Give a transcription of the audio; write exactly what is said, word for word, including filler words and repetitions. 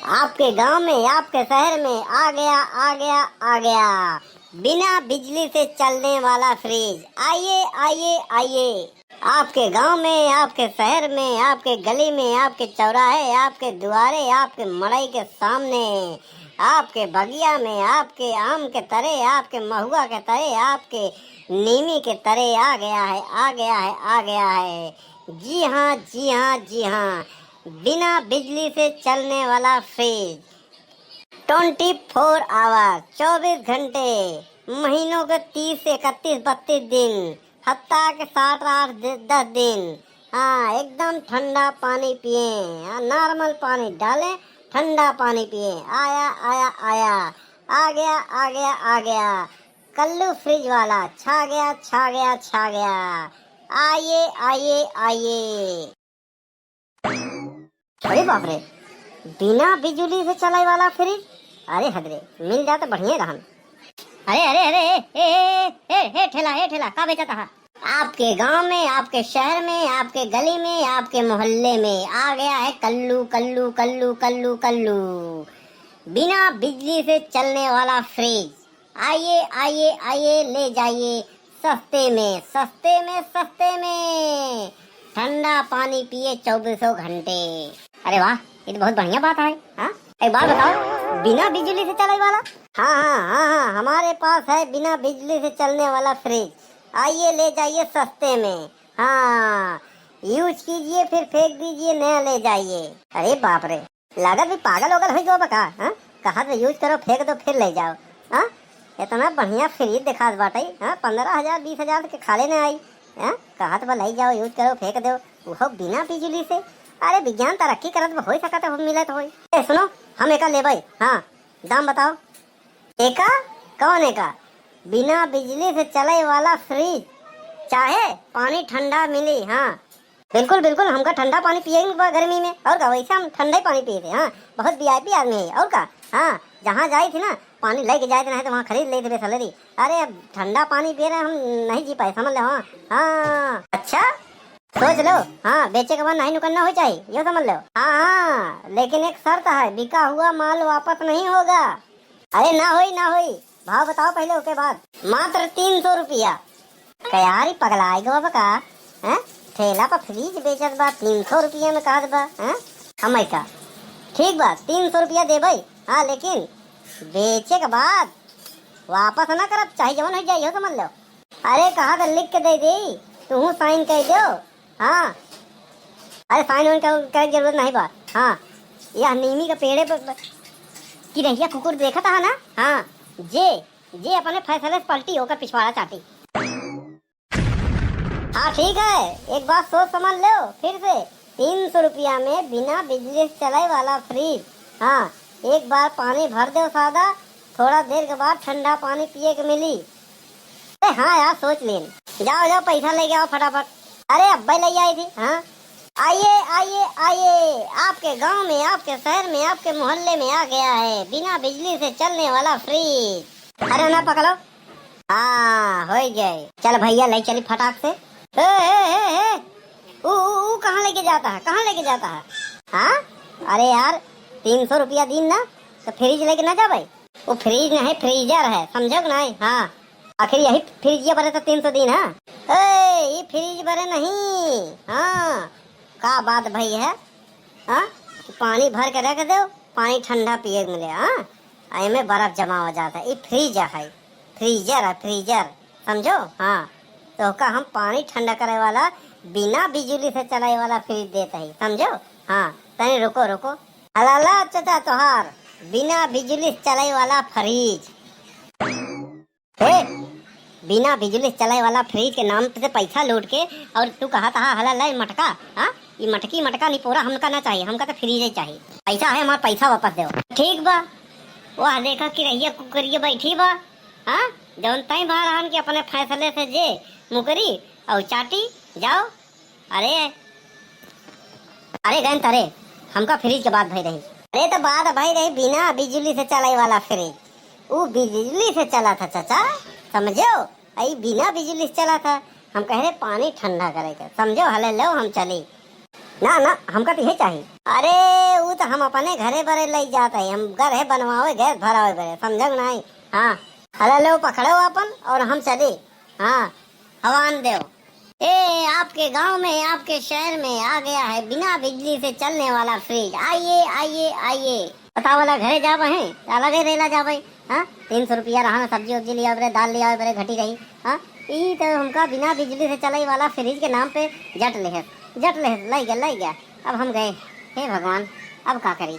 आपके गांव में, आपके शहर में आ गया, आ गया, आ गया बिना बिजली से चलने वाला फ्रिज। आइए, आइए, आइए। आपके गांव में, आपके शहर में, आपके गली में, आपके चौराहे, आपके दुआरे, आपके मड़ई के सामने, आपके बगिया में, आपके आम के तरे, आपके महुआ के तरे, आपके नीमी के तरे आ गया है, आ गया है, आ गया है। जी हाँ, जी हाँ, जी हाँ, बिना बिजली से चलने वाला फ्रिज। ट्वेंटी फ़ोर आवर, चौबीस घंटे, महीनों के तीस, इकतीस, बत्तीस दिन, हफ्ता के साठ, आठ दि-, दस दिन। हाँ, एकदम ठंडा पानी पिए। हाँ, नॉर्मल पानी डालें, ठंडा पानी पिए। आया, आया, आया, आ गया, आ गया, आ गया। कल्लू फ्रिज वाला छा गया, छा गया, छा गया। आइए, आइए, आइए। अरे बाप रे, बिना बिजुली से चलाए वाला फ्रिज? अरे हद रे, मिल जात बढ़िया रहन। अरे, अरे, अरे, ए, ए, ए, ए, ए, ठेला, ए, ठेला, का बेचत हा? आपके गांव में, आपके शहर में, आपके गली में, आपके मोहल्ले में आ गया है कल्लू, कल्लू, कल्लू, कल्लू, कल्लू। बिना बिजली से चलने वाला फ्रिज। आइए, आइए, आइए, ले जाइए सस्ते में, सस्ते में, सस्ते में। ठंडा पानी पिए चौबीसों घंटे। अरे वाह, ये तो बहुत बढ़िया बात है। हाँ, एक बात बताओ, बिना बिजली से चले वाला? हाँ, हाँ, हाँ, हाँ, हमारे पास है बिना बिजली से चलने वाला फ्रिज। आइए, ले जाइए सस्ते में। हाँ, यूज कीजिए, फिर फेंक दीजिए, नया ले जाइए। अरे बाप रे, लागत भी पागल ओगल होइ गवा बा का, हाँ? कहत बा यूज करो, फेंक दो, फिर ले जाओ, हाँ? इतना बढ़िया फ्रिज देखात बाटे, हाँ? पन्द्रह हजार, बीस हजार के खाले ना आई, हाँ? कहत बा ले जाओ, यूज करो, फेंक दो, वो बिना बिजली से। अरे विज्ञान तरक्की करत बा, होइ सकत है, मिलत होई। ए सुनो, हम एका लेबै, हाँ, दाम बताओ। एका? कौन एका? बिना बिजली से चले वाला फ्रिज, चाहे पानी ठंडा मिली, हाँ। बिल्कुल, बिल्कुल, हमका ठंडा पानी पिए के बा गर्मी में, और का, वैसे हम ठंडा ही पानी पिए थे, हाँ, बहुत वीआईपी आदमी है, और का, हाँ, जहाँ जाई थी ना, पानी लेके जाए थे, नहीं तो वहाँ खरीद लेते थे सैलरी। अरे, अब ठंडा पानी पिए रहे, हम नहीं जी पाए, समझ लो, हाँ, हाँ। अच्छा, सोच लो, हाँ, बेचे के बाद नहीं नुकन्ना हो जाए, यो समझ लो। हाँ, हाँ, लेकिन एक शर्त है, बिका हुआ माल वापस नहीं होगा। अरे ना होई, ना होई, भाव बताओ पहले, ओके बाद। मात्र तीन सौ रुपया। का यार, ई पगलाए गवा बा का? हैं? ठेला पर फ्रिज बेचत बा, तीन सौ रुपया में कहत बा, हैं? हम ऐसा, ठीक बा, तीन सौ रुपया देबै, हाँ, लेकिन बेचे के बाद वापस ना करब, चाहे जवन हो जाए, इहो समझ लो। अरे, कहा तो लिख के दे दे, तू साइन कर दो। हाँ, अरे, साइन वाइन करे, करे के जरूरत नहीं बा। हाँ, यह नीमी के पेड़े पर, पर किरहिया कुकुर देखत हा ना? हाँ, जे, जे अपने फैसले से पलटी, ओकर पिछवाड़ा चाटी। हाँ, ठीक है, एक बात सोच समझ लो फिर से। तीन सौ रुपया में बिना बिजली से चले वाला फ्रिज। हाँ, एक बार पानी भर दो सादा, थोड़ा देर के बाद ठंडा पानी पिए के मिली। अरे हाँ यार, सोच लेन। जाओ, जाओ, पैसा लेके आओ फटाफट। अरे अब्बे ले आई थी। हाँ, आइए, आइए, आइए, आपके गांव में, आपके शहर में, आपके मोहल्ले में आ गया है बिना बिजली से चलने वाला फ्रिज। अरे ना पकड़ो। हाँ, हो गए। चल भैया, ले चली फटाक से। ए, ए, ए, ए, ऊ, ऊ, ऊ कहाँ लेके जाता है, कहाँ लेके जाता है? हाँ, अरे यार, तीन सौ रुपया दीन ना, तो फ्रिज लेके ना जाबे। वो फ्रिज नहीं, फ्रीजर है, समझो कि नहीं? हाँ, आखिर यही फ्रिजिया बरे तो तीन सौ दीन है। ए, ये फ्रिज बरे नहीं। हाँ, का बात भई है? हाँ, पानी भर के रख दो, पानी ठंडा पिए के मिले। हाँ, एमे बर्फ जमा हो जाता है। ये फ्रिज है, फ्रीजर है, फ्रीजर, समझो? हाँ, तो का हम पानी ठंडा करे वाला बिना बिजली से चले वाला फ्रिज देत है, समझो? हाँ, तनी रुको, रुको। हलाला चाचा तोहार बिना बिजली से चले वाला फ्रिज। हे, बिना बिजली से चले वाला फ्रिज के नाम से पैसा लूट के, और तू कहा था हला ले मटका, हाँ? ये मटकी मटका निपोरा हमका ना चाहिए, हमका तो फ्रिज ही चाहिए। पैसा है हमारा, पैसा वापस दो। ठीक बा, वह देखा कि रहिया कुकरिया बैठी बा, हाँ? जौन तई बा रहन के अपने फैसले से जे मुकरी और चाटी जाओ। अरे, अरे गयन तरे, हमका फ्रिज के बात भई रही। अरे तो बात भई रही बिना बिजली से चले वाला फ्रिज। ऊ बिजली से चला था चाचा, समझो? ई बिना बिजली से चला था। हम कह रहे पानी ठंडा करे के, समझो? हले लो हम चली। ना ना, हमका तो यही चाही। अरे, ऊ तो हम अपने घरे बरे लई जात है, हम घर है बनवावे, गैस भरावे बरे, समझे कि नहीं? हाँ, अरे लो, पकड़ो अपन और हम चले। हाँ, हवान देव। ए, आपके गांव में, आपके शहर में आ गया है बिना बिजली से चलने वाला फ्रिज। आइए, आइए, आइए। पता वाला घरे जाबे हैं, अलगे रेला जाबे। हाँ, तीन सौ रुपया रहा ना, सब्जी उब्जी लिया बरे, दाल लिया बरे, घटी रही। हाँ, ई तो हमका बिना बिजली से चले वाला फ्रिज के नाम पे जट लेहस, जट लेहस, लई गया, लई गया। अब हम गए, हे भगवान, अब का करी?